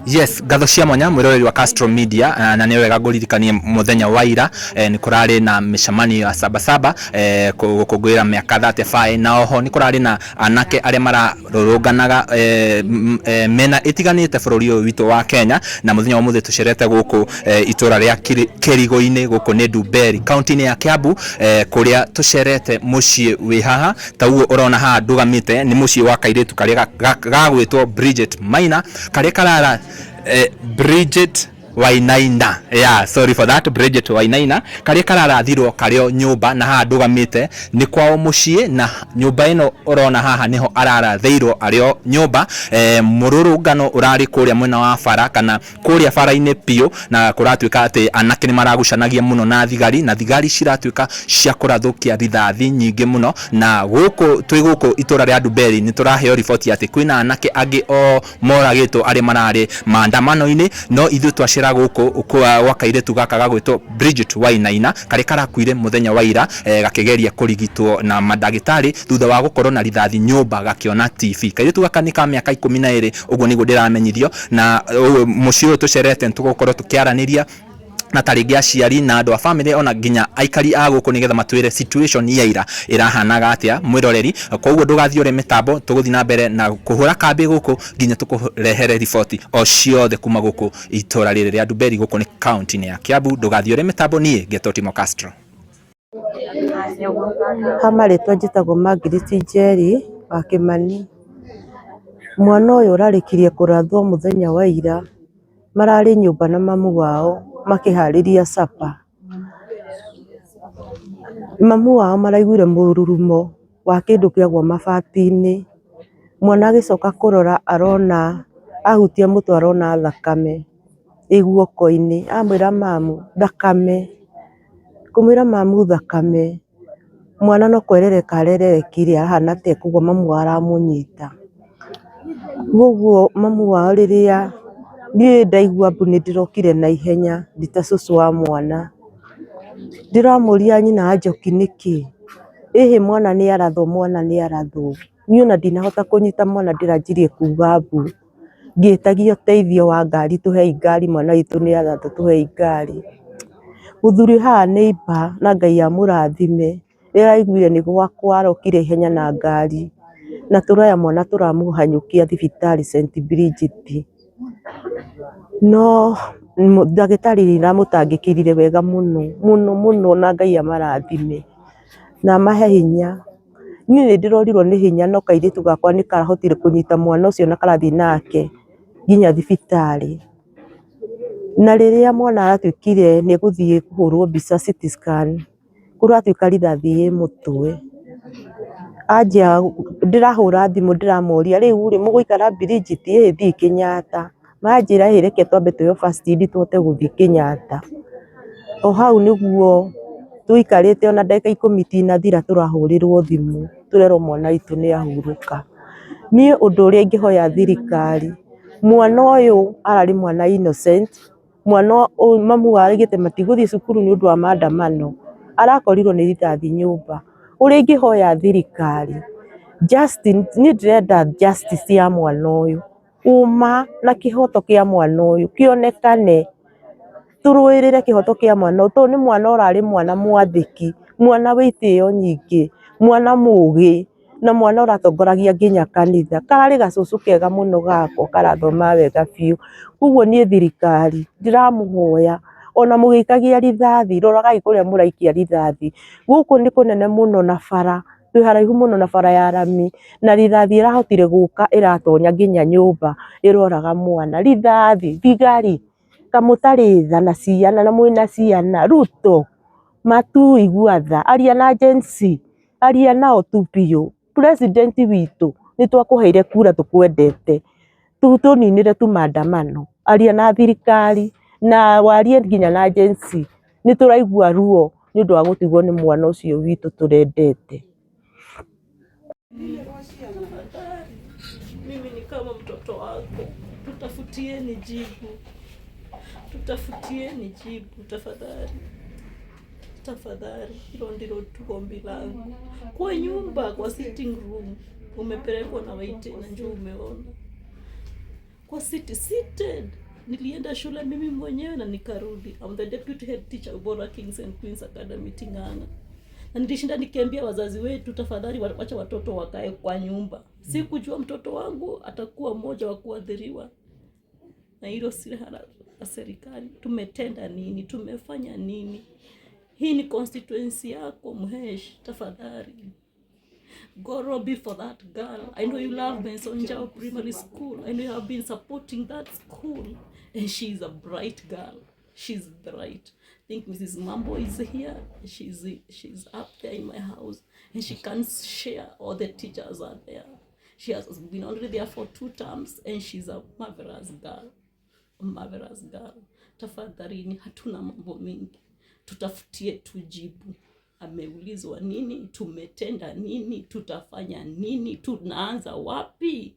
Yes, ngatho cia mwanya mwiroreri wa Castro Media, na nĩ wega ngũririkanie mũthenya wa ira nĩ kũrarĩ na mĩcemanio ya Sabasaba gũkũngũĩra mĩaka 35, na oho nĩ kũrarĩ na anake arĩa mararũrũnganaga mĩena ĩtiganĩte bũrũri ũyũ witũ wa Kenya. Na mũthenya wa ũmũthĩ tũcerete gũkũ itũra rĩa Kĩrigũ-inĩ, gũkũ nĩ Ndumberi, kaunti-inĩ ya Kiambu, kũrĩa tũcerete mũciĩ wĩ haha. Ta ũguo ũrona haha ndũgamĩte nĩ mũciĩ wa kairĩtu karĩa gagwĩtwo Bridget Maina, karĩa karara Bridget Wainaina, yeah, sorry for that, Bridget Wainaina, karĩa kararathirwo karĩo nyũmba. Na haha ndũgamĩte nĩ kwao mũciĩ, na nyũmba ĩno ũrona haha nĩho ararathĩirwo arĩo nyũmba. Mũrũrũngano ũrarĩ kũrĩa mwena wa bara kana kũrĩa bara-inĩ biũ, na kũratuĩka atĩ anake nĩ maragucanagia mũno na thigari, na thigari ciratuĩka cia kũrathũkia rithathi nyingĩ mũno. Na gũkũ twĩ gũkũ itũra rĩa Ndumberi nĩ tũraheo riboti atĩ kwĩna anake angĩ o moragĩtwo arĩa mararĩ maandamano-inĩ, no ithuĩ twacera gũkũ gwa kairĩtu gaka gagwĩtwo Bridget Wainaina, karĩa karakuire mũthenya wa ira gakĩgeria kũrigitwo na mandagĩtarĩ thutha wa gũkorwo na rithathi nyũmba gakĩona TV. Kairĩtu gaka nĩ ka mĩaka 12, ũguo nĩguo ndĩramenyithio. Na mũciĩ ũyũ tũcerete nĩ tũgũkorwo tũkĩaranĩria na tarĩngĩ aciari na andũ a famĩlĩ, ona nginya aikari a gũkũ, nĩgetha matwĩre situation ya ira ĩrahanaga atĩa, mwĩroreri. Koguo ndũgathiĩ ũrĩ mĩtambo, tũgũthiĩ na mbere na kũhũra kambĩ gũkũ nginya tũkũrehere riboti o ciothe kuma gũkũ itũra rĩrĩ rĩa Ndumberi, gũkũ nĩ kaunti-inĩ ya Kiambu. Ndũgathiĩ ũrĩ mĩtambo, niĩ ngetwo Timo Castro. Ha marĩtwa njĩtagwo Margaret Njeri wa Kĩmani. Mwana ũyũ ũrarĩkirie kũrathwo mũthenya wa ira, mararĩ nyũmba na mamu wao makĩharĩria supper. Mamu wao maraiguire mũrurumo wa kĩndũ kĩagwa mabati-inĩ. Mwana agĩcoka kũrora arona, ahutia mũtwe arona thakame ĩ guoko-inĩ. Amwĩra mamu thakame, kũmwĩra mamu thakame, mwana no kwerereka arererekire ahana ta ekũgwa mamu wao aramũnyita. Koguo mamu wao rĩrĩa niĩ ndaigua mbu nĩ ndĩrokire naihenya ndĩ ta cũcũ wa mwana. Ndĩramũria nyina wa Njoki nĩkĩ? Ĩhĩ mwana nĩ arathwo, mwana nĩ arathwo. Niĩ ona ndinahota kũnyita mwana ndĩranjirie kuga mbu, ngĩtagia ũteithio wa ngari, tũhei ngari mwana witũ nĩ arathwo, tũhei ngari. Mũthuri wĩ haha neighbour na Ngai amũrathime, rĩrĩa araiguire nĩ gwakwa arokire ihenya na ngari, na tũroya mwana tũramũhanyũkia thibitarĩ St Bridget. No ndagĩtarĩ nĩ aramũtangĩkĩire wega mũno mũno mũno na Ngai amarathime na amahe hinya. Niĩ nĩ ndĩrorirwo nĩ hinya no kairĩtu gakwa nĩ karahotire kũnyita mwana ũcio na karathiĩ nake nginya thibitarĩ. Na rĩrĩa mwana aratuĩkire nĩ egũthiĩ kũhũrwo mbica CT scan, kũratuĩka rithathi ĩ mũtwe. Anjia ndĩrahũra thimũ ndĩramoria rĩu rĩ mũgũikara Bridget ĩ thiĩ Kenyatta, maranjĩra ĩ reke twambe tuoe first aid tũhote gũthiĩ Kenyatta. O hau nĩguo tũikarĩte ona ndagĩka 10 itinathira tũrahũrĩrwo thimũ tũrerwo mwana witũ nĩ ahurũka. Niĩ ũndũ ũrĩa ingĩhoya thirikari, mwana ũyũ ararĩ mwana innocent, mwana ũyũ mamu wao augĩte matigũthiĩ cukuru nĩ ũndũ wa maandamano, arakorirwo nĩ rithathi nyũmba. Ũrĩa ingĩhoya thirikari, niĩ ndĩrenda justice ya mwana ũyũ, ũma na kĩhoto kĩa mwana ũyũ kĩonekane, tũrũĩrĩre kĩhoto kĩa mwana ũyũ, tondũ nĩ mwana ũrarĩ mwana mwathĩki, mwana wĩ itĩo nyingĩ, mwana mũgĩ na mwana ũratongoragia nginya kanitha. Kararĩ gacũcũ kega mũno gakwa karathomaga wega biũ. Koguo niĩ thirikari ndĩramũhoya ona mũgĩikagia rithathi, roragai kũrĩa mũraikia rithathi. Gũkũ nĩ kũnene mũno na bara, twĩ haraihu mũno na bara ya rami, na rithathi ĩrahotire gũka ĩratonya nginya nyũmba ĩroraga mwana. Rithathi, thigari, ta mũtarĩ tha na ciana na mwĩna ciana, Ruto matuigua tha, aria na Gen Z, aria nao tu biũ. President witũ nĩ twakũheire kura tũkwendete, tũninĩre tu maandamano, aria na thirikari na warie nginya na Gen Z. Nĩ tũraigua ruo nĩ ũndũ wa gũtigwo nĩ mwana ũcio witũ tũrendete. Tafadhali, mimi ni kama mtoto wako, tutafutieni jibu, tutafutieni jibu tafadhali, tafadhali. Hilo ndilo tu ombi langu. Kwa nyumba, kwa sitting room umepelekwa na waite na njoo umeona. Kwa city seated. Nilienda shule mimi mwenyewe na nikarudi. I'm the deputy head teacher Ubora Kings and Queens Academy Ting'ang'a. Na nilishinda nikiambia wazazi wetu, tafadhali wacha watoto wakae kwa nyumba. Sikujua mtoto wangu atakuwa mmoja wa kuadhiriwa na hilo silaha la serikali. Tumetenda nini? Tumefanya nini? Hii ni constituency yako Mhesh, tafadhali go lobby for that girl. I know you love Benson Njau Primary School. I know you have been supporting that school. And she's a bright girl. She's bright. I think Mrs. Mambo is here. She's up there in my house. And she can share. All the teachers are there. She has been already there for 2 terms. And she's a marvelous girl. A marvelous girl. Tafadhalini, hatuna mambo mingi. Tutafutie tujibu. Ameulizwa nini, tumetenda nini, tutafanya nini, tunaanza wapi?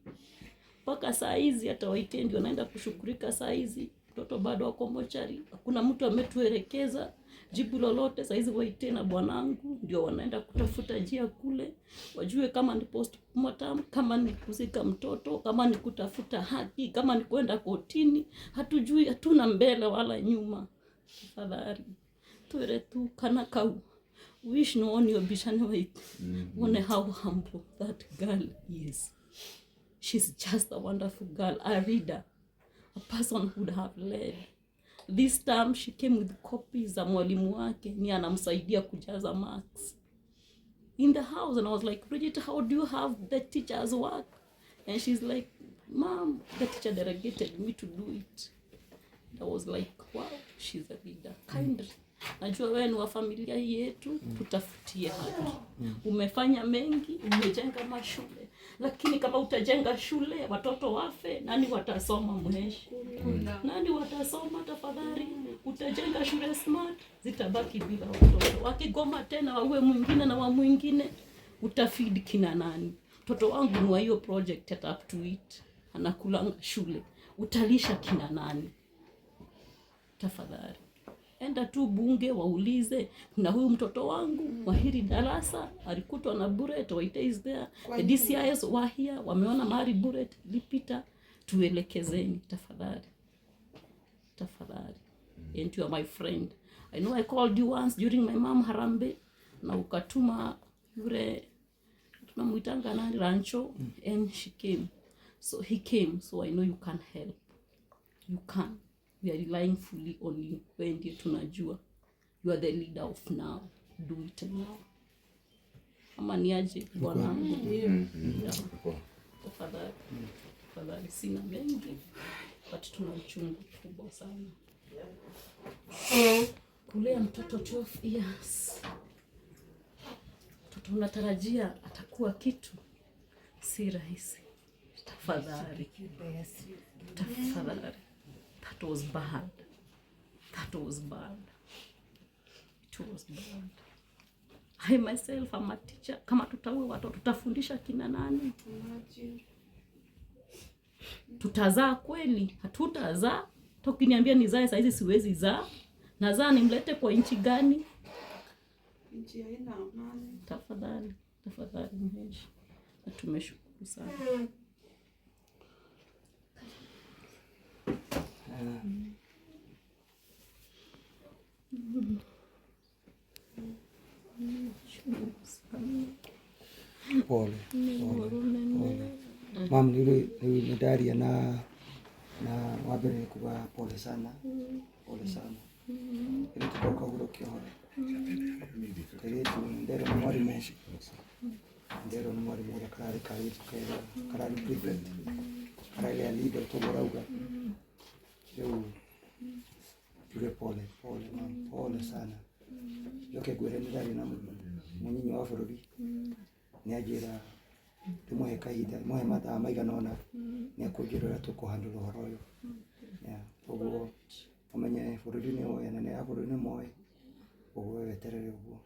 Mpaka saa hizi hata waitendi wanaenda kushughulika saa hizi, mtoto bado ako mochari, hakuna mtu ametuelekeza jibu lolote. Saa hizi waite na bwanangu ndio wanaenda kutafuta njia kule, wajue kama ni postmortem, kama ni kuzika mtoto, kama ni kutafuta haki, kama ni kwenda kotini. Hatujui, hatuna mbele wala nyuma. Tafadhali twere tu kana kau wish no one your bishane wait. Wone how humble that girl is. She's just a wonderful girl, a reader, a person who would have led. This time she came with copies za mwalimu wake, ni anamsaidia kujaza marks in the house. And I was like, Bridget, how do you have the teacher's work? And she's like, Mom, the teacher delegated me to do it. And I was like, wow, she's a leader. Kindly. Najua wewe ni wa familia hii yetu, tutafutie haki. Umefanya mengi, umejenga mashule, lakini kama utajenga shule watoto wafe, nani watasoma Mheshi? Nani watasoma tafadhali? Utajenga shule smart, zitabaki bila watoto. Wakigoma tena waue mwingine na wa mwingine, utafeed kina nani? Mtoto wangu ni wa hiyo project at up to it, anakulanga shule, utalisha kina nani? Tafadhali enda tu bunge waulize, na huyu mtoto wangu wa hili darasa alikutwa na bullet, Waite is there, the DCIS were here, wameona mahali bullet lipita, tuelekezeni tafadhali, tafadhali. And you are my friend. I know I called you once during my mom Harambe, na ukatuma yule tunamuitanga nani Rancho, and she came. So he came, so I know you can help. You can. We are relying fully on you. Wewe ndiye tunajua. You are the leader of now. Do it now. Ama ni aje bwanangu? Yeah. Tafadhali. Tafadhali, sina mengi, but tuna uchungu kubwa sana. Kulea mtoto 12 years. Mtoto unatarajia atakuwa kitu, si rahisi. Tafadhali. Tafadhali. That was bad. That was bad. It was bad. I myself am a teacher. Kama tutaua watoto tutafundisha kina nani? Tutazaa kweli? Hatutazaa. Ukiniambia nizae saizi siwezi zaa. Nazaa nimlete kwa nchi gani? Nchi haina amani. Tafadhali, tafadhali Mheshi. Na tumeshukuru sana. Pole, pole, pole. Mam, nĩ nĩ ndaria na wa mbere nĩ kuga pole sana, pole sana. Rĩu tũgoka hurũkia ũhoro. Kairĩtu nderwo nĩ mwarimũ, nderwo nĩ mwarimũ ũrĩa kararĩ kairĩtu kega, kararĩ prefect, kararĩ a leader toguo ũrauga. Rĩu tuge pole, pole mam, pole sana. Njoke ngwĩre nĩ ndaria na mũnyinyi wa bũrũri, nĩ anjĩra ndĩmũhe kahinda, ndĩmũhe mathaa maigana ũna, nĩ akũnjĩra ũrĩa tũkũhandle ũhoro ũyũ. Yeah, koguo ũmenye bũrũri nĩ ũĩ, anene a bũrũri nĩ moĩ, ũguo we weterere ũguo.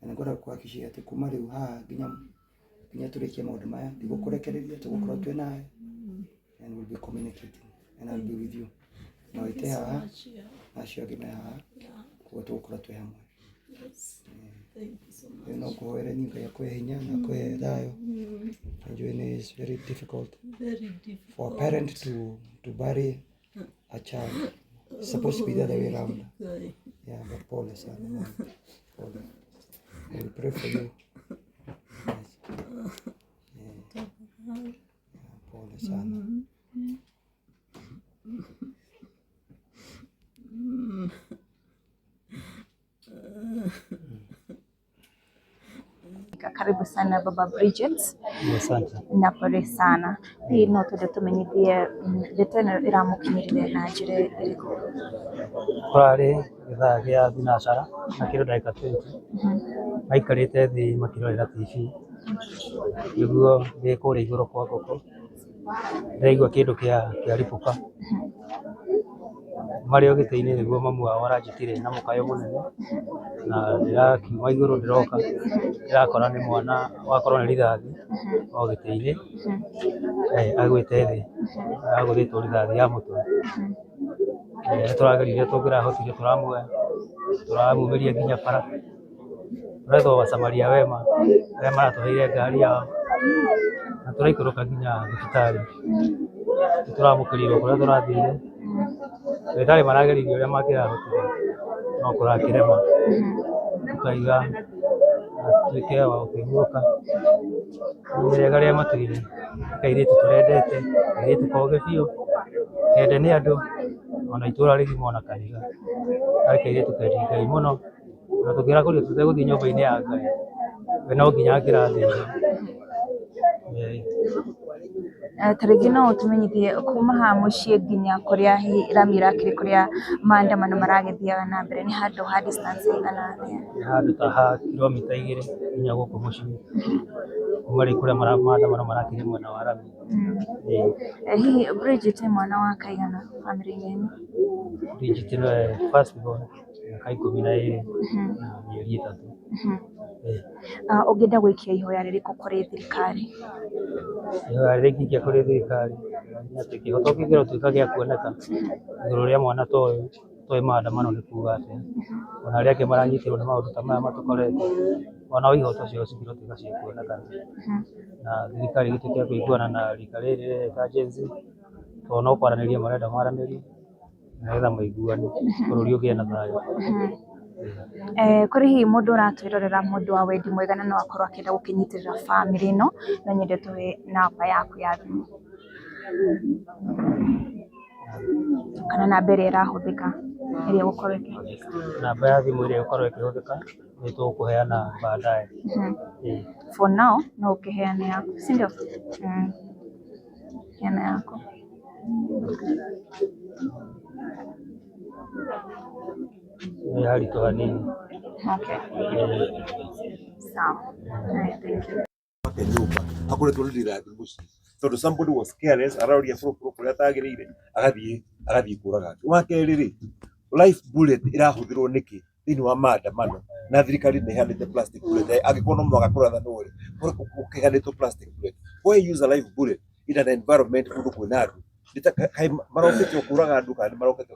Na nĩ ngwenda gũkũhakikishia atĩ kuma rĩu haha nginya tũrĩkie maũndũ maya, ndigũkũrekereria, tũgũkorwo twĩ nawe, and we'll be communicating, and I'll be with you. Na waite haha, na acio angĩ me haha, koguo tũgũkorwo twĩ hamwe. Yes. Thank you so much. Rĩu no ngũhoere Ngai akũhe hinya na akũhe thayũ. Najua ni is very difficult Very difficult. for a parent to bury a child. It's supposed to be the other way round. Guy. Yeah, but pole sana. Mom. Pole. I will pray for you. Yes. Yeah. Yeah, pole sana. Karibu sana Baba Bridget. Asante. Na pole sana. Hihi no twende tũmenyithie ndeto ĩno ĩramũkinyĩrire na njĩra ĩrĩkũ? Kũrarĩ gĩthaa gĩa thinacara na kĩndũ ndagĩka 20 maikarĩte thĩ makĩrorera TV nĩguo ndĩ kũrĩa igũrũ kwa ngũkũ ndĩraigua kĩndũ kĩaribũka marĩ o gĩtĩ-inĩ nĩguo mamu wao aranjĩtire na mũkayo mũnene na ndĩrakiuma igũrũ ndĩroka ndĩrakora nĩ mwana wakorwo nĩ rithathi o gĩtĩ-inĩ agwĩte thĩ agũthĩtwo rithathi ya mũtwe. Nĩ tũrageririe tũngĩrahotire tũramuoya tũramumĩria nginya bara tũretwo Wasamaria wema arĩa maratũheire ngari yao na tũraikũrũka nginya thibitarĩ. Nĩ tũramũkĩrirwo kũrĩa tũrathire, ndagĩtarĩ marageririe ũrĩa mangĩrahotire no kũrakĩrema. Tũkaiga atuĩke wa gũkĩhurũka. Nĩ rĩega rĩa matu-inĩ, nĩ kairĩtu tũrendete, kairĩtu kogĩ biũ, kende nĩ andũ ona itũra rĩgima ona kanitha. Karĩ kairĩtu kendi Ngai mũno, ona tũngĩrakũrio tũtegũthiĩ nyũmba-inĩ ya Ngai, we no nginya angĩrathĩnjwo. Ta rĩngĩ no ũtũmenyithie kuma haha mũciĩ nginya kũrĩa hihi rami ĩrakĩrĩ kũrĩa maandamano maragĩthiaga na mbere nĩ handũ ha distance ĩigana atĩa? Nĩ handũ ta ha kilomita 2 nginya gũkũ mũciĩ, kuma rĩu kũrĩa maandamano marakĩrĩ mwena wa rami. Hihi Bridget nĩ mwana wa kaigana bamĩrĩ-inĩ ĩno? Bridget nĩwe first born, mĩaka 12 na mĩeri 3. Ũngĩenda gũikia ihoya rĩrĩkũ kũrĩ thirikari? Ihoya rĩrĩa ingĩikia kũrĩ thirikari nĩ atĩ kĩhoto kĩngĩrotuĩka gĩa kuoneka igũrũ rĩa mwana ta ũyũ ũtoĩ maandamano nĩ kuga atĩa, ona arĩa angĩ maranyitirwo nĩ maũndũ ta maya matũkorete, onao ihoto ciao cingĩrotuĩka cia kuonekana na thirikari ĩgĩtuĩke ya kũiguana na rika rĩrĩ rĩreta Gen Z, tondũ no kwaranĩria marenda maranĩrie nĩgetha maiguane bũrũri ũgĩe na thayũ. Kũrĩ hihi mũndũ ũratwĩrorera mũndũ wa wendi mwega na no akorwo akĩenda gũkĩnyitĩrĩra bamĩrĩ ĩno, no nyende tũhe namba yaku ya thimũ kana namba ĩrĩa ĩrahũthĩka ĩrĩa ĩgũkorwo ĩkĩhũthĩka. Namba ya thimũ ĩrĩa ĩgũkorwo ĩkĩhũthĩka nĩ tũkũheana baadaye. For now no ũkĩheane yaku, si ndio? Heana yaku. Nĩ haritũ hanini. Okay. Sawa. Haya, thank you. Ake nyũmba akoretwo nĩ rithathi mũciĩ tondũ somebody was careless araũria bũrũbũrũ kũrĩa atagĩrĩire agathiĩ kũraga andũ. Wa kerĩ rĩ, life bullet ĩrahũthĩrwo nĩkĩ thĩinĩ wa maandamano na thirikari nĩ ĩheanĩte plastic bullet angĩkorwo no mũhaka kũrathanwo rĩ gũkĩheanĩtwo plastic bullet, why use a live bullet in an environment kũndũ kwĩna andũ? Kaĩ marokĩte o kũraga andũ kana nĩ marokĩte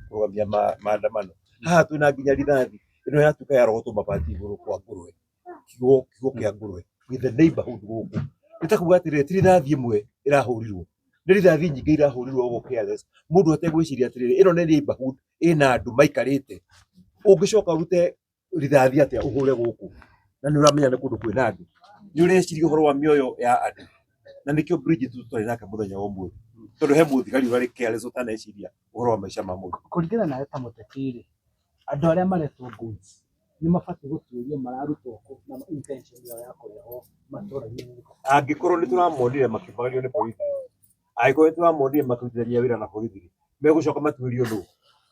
kũrũgamia maandamano? Haha twĩna nginya rithathi ĩno yatuĩka yarogotwo mabati igũrũ kwa ngũrwe, kiugo kĩa ngũrwe with the neighborhood gũkũ. Nĩ ta kuga atĩrĩrĩ, ti rithathi ĩmwe ĩrahũrirwo, nĩ rithathi nyingĩ irahũrirwo ũguo careless, mũndũ ategwĩciria atĩrĩrĩ, ĩno nĩ neighborhood ĩna andũ maikarĩte, ũngĩcoka ũrute rithathi atĩa ũhũre gũkũ na nĩ ũramenya nĩ kũndũ kwĩna andũ, nĩ ũreciria ũhoro wa mĩoyo ya andũ. Na nĩkĩo Bridget tũtarĩ nake mũthenya wa ũmũthĩ, tondũ he mũthigari ũrarĩ careless ũtaneciria ũhoro wa maica ma mũndũ. Kũringana nawe ta mũteti rĩ, andũ arĩa maretwo goods nĩ mabatiĩ gũtuĩrio mararutwo kũ na intention yao ya kũrehwo matũra-inĩ nĩ ĩrĩkũ? Angĩkorwo nĩ tũramonire makĩbagario nĩ borithi, angĩkorwo nĩ tũramonire makĩrutithania wĩra na borithi, megũcoka matuĩrio nũ?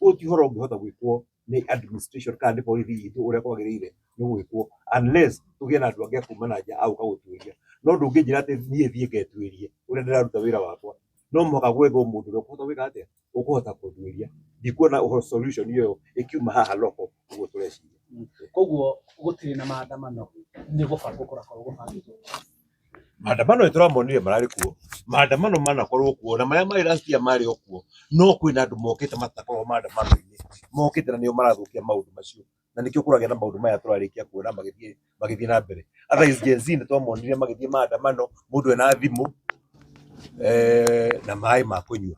Ũyũ ti ũhoro ũngĩhota gwĩkwo nĩ administration kana nĩ borithi itũ ũrĩa kwagĩrĩire nĩ gwĩkwo unless tũgĩe na andũ angĩ a kuma na nja a gũka gũtuĩria. No ndũngĩnjĩra atĩ niĩ thiĩ ngetuĩrie ũrĩa ndĩraruta wĩra wakwa, no mũhaka gwethwo mũndũ ũrĩa ũkũhota gwĩka atĩa, ũkũhota kũnduĩria. Ndikuona ũhoro solution ĩyo ĩkiuma haha local ũguo tũreciria. Koguo gũtirĩ na maandamano nĩ gũbangwo kũrakorwo gũbangĩtwo. Maandamano nĩ tũramonire mararĩ kuo, maandamano manakorwo kuo na marĩa marĩ last year marĩ o kuo, no kwĩna andũ mokĩte matakoragwo maandamano-inĩ, mokĩte na nĩo marathũkia maũndũ macio. Na nĩkĩo kũragĩa na maũndũ maya tũrarĩkia kuona magĩthiĩ magĩthiĩ na mbere. Otherwise Gen Z nĩ twamonire magĩthiĩ maandamano, mũndũ ena thimũ na maĩ ma kũnyua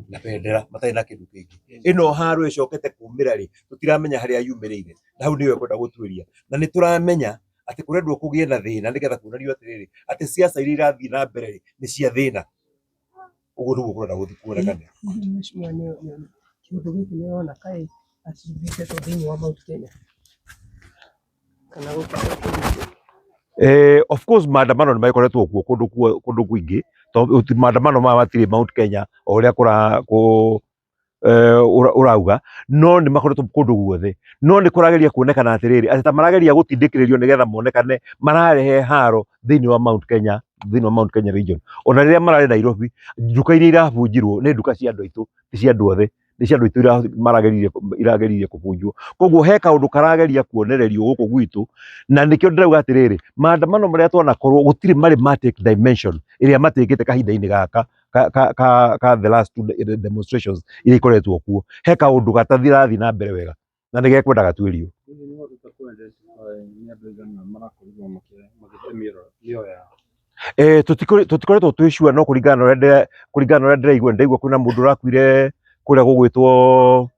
na bendera, matarĩ na kĩndũ kĩngĩ. Ĩno haro ĩcokete kumĩra rĩ, tũtiramenya harĩa yumĩrĩire, na hau nĩyo ĩkwenda gũtuĩria. Na nĩ tũramenya atĩ kũrendwo kũgĩe na thĩna nĩgetha kuonanio atĩrĩrĩ, atĩ siasa iria irathiĩ na mbere rĩ, nĩ cia thĩna. Ũguo nĩguo kũrenda gũthiĩ kuonekane. Hihi mheshimiwa, kĩũndũ gĩkĩ nĩ ũrona kaĩ acimbĩte thĩinĩ wa Mount Kenya kana gũkũ? Of course maandamano nĩ magĩkoretwo kuo kũndũ kuo kũndũ kũingĩ, tondũ maandamano maya matirĩ Mount Kenya o ũrĩa kũra kũ ũrauga, no nĩ makoretwo kũndũ guothe. No nĩ kũrageria kuonekana atĩrĩrĩ, atĩ ta marageria gũtindĩkĩrĩrio nĩgetha monekane mararehe haro thĩinĩ wa Mount Kenya, thĩinĩ wa Mount Kenya region. Ona rĩrĩa mararĩ Nairobi, nduka iria irabunjirwo nĩ nduka cia andũ aitũ, ti cia andũ othe, nĩ cia andũ aitũ marageririe irageririe kũbunjwo. Koguo he kaũndũ karageria kuonererio gũkũ gwitũ, na nĩkĩo ndĩrauga atĩrĩrĩ, maandamano marĩa twanakorwo gũtirĩ marĩ ma take dimension ĩrĩa matĩkĩte kahinda-inĩ gaka ka, ka, ka, ka the last two demonstrations iria ikoretwo kuo. He kaũndũ gatathirathiĩ na mbere wega na nĩ gekwenda gatuĩrio. Hihi nĩ wahotete kũ identify nĩ andũ aigana marakorirwo magĩte mĩoyo yao? Tũtikoretwo twĩ sure, no kũringana na ũrĩa kũringana na ũrĩa ndĩraigua, ndĩraigua kwĩna mũndũ ũrakuire kũrĩa gũgwĩtwo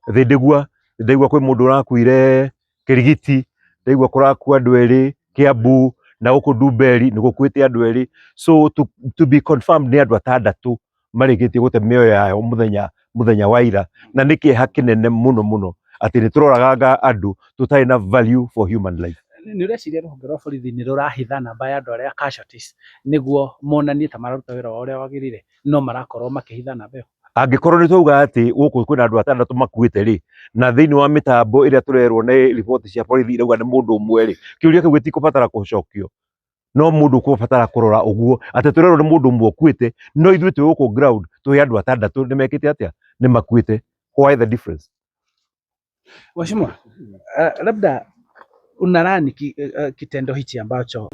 Thĩndĩgua, ndĩraigua kwĩ mũndũ ũrakuire Kĩrigiti, ndĩraigua kũrakua andũ erĩ Kiambu, na gũkũ Ndumberi nĩ gũkuĩte andũ erĩ. So to be confirmed nĩ andũ atandatũ marĩkĩtie gũte mĩoyo yao mũthenya mũthenya wa ira, na nĩ kĩeha kĩnene mũno mũno atĩ nĩ tũroraganga andũ tũtarĩ na value for human life. Nĩ ũreciria rũhonge rwa borithi nĩ rũrahitha namba ya andũ arĩa casualties nĩguo monanie ta mararuta wĩra wao ũrĩa wagĩrĩire, no marakorwo makĩhitha namba ĩyo? Angĩkorwo nĩ twauga atĩ gũkũ kwĩna andũ atandatũ makuĩte rĩ, na thĩinĩ wa mĩtambo ĩrĩa tũrerwo nĩ riboti cia borithi irauga nĩ mũndũ ũmwe rĩ, kĩũria kĩu gĩtikũbatara gũcokio. No mũndũ ũkũbatara kũrora ũguo atĩ tũrerwo nĩ mũndũ ũmwe ũkuĩte, no ithuĩ twĩ gũkũ ground twĩ andũ atandatũ nĩ mekĩte atĩa, nĩ makuĩte. Why the difference? Mheshimiwa, labda unalaani kitendo hichi ambacho